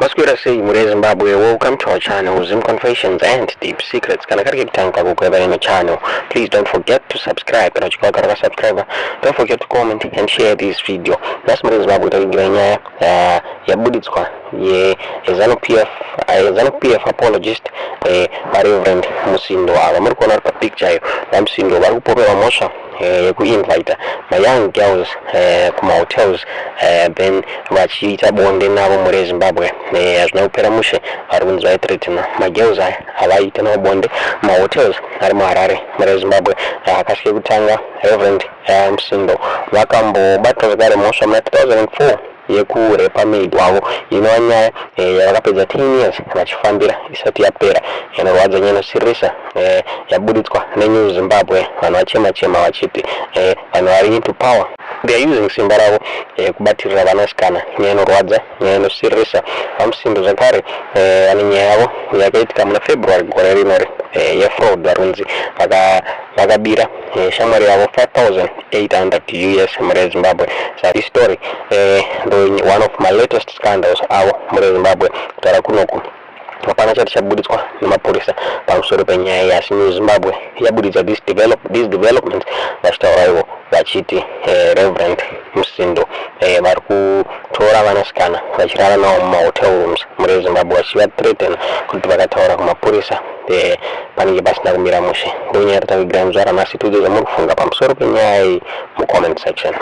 Maswera sei mhuri yeZimbabwe, welcome to our channel, Zim Confessions and Deep Secrets. Kana kari kekutanga kukweva ino channel, please don't forget to subscribe. Kana uchinge wagara wakasubscribe, don't forget to comment and share this video. Nhasi mhuri yeZimbabwe takuvigira nyaya yabuditswa yeZANU PF, ZANU PF apologist, vaReverend Musindo. Ava muri kuona vari papicture iyo, vaMusindo vari kupomerwa mhosva yekuinvita mayoung girls kumahotels, then vachiita bonde navo. Mhuri yeZimbabwe, hazvina kupera mushe. Vari kunzi vaithreatena magirls aya avaita navo bonde mahotels ari muHarare. Mhuri yeZimbabwe, akasi kekutanga Reverend Musindo vakambobatwa zvakare mhosva muna 2004 yekurepa maid wavo, inova nyaya yavakapedza 10 years vachifambira isati yapera. Inorwadza nyaya inosiririsa yabuditswa neNew Zimbabwe. Vanhu vachema chema vachiti vanhu vari into power, they are using simba ravo kubatirira vanasikana. Nyaya inorwadza, nyaya inosiririsa. VaMusindo zvakare vane nyaya yavo yakaitika muna February gore rinori yefraud. Varunzi vakabira shamwari yavo 5800 US. Mhuri yeZimbabwe, so this story ndo one of my latest scandals avo. Mhuri yeZimbabwe, kutaura kunoku hapana chati chabuditswa nemapurisa pamusoro penyaya iyi, asi New Zimbabwe yabuditsa this development vachitaura ivo vachiti Reverend Musindo vari kutora vanasikana vachirara navo mumahotel rooms. Mhuri yeZimbabwe, vachivathreaten kuti vakataura kumapurisa panenge pasina kumira mushe. Ndonyaya yatakuvigira muzuva ranhasi. Tiudze zvamuri kufunga pamusoro penyaya iyi mucomment section.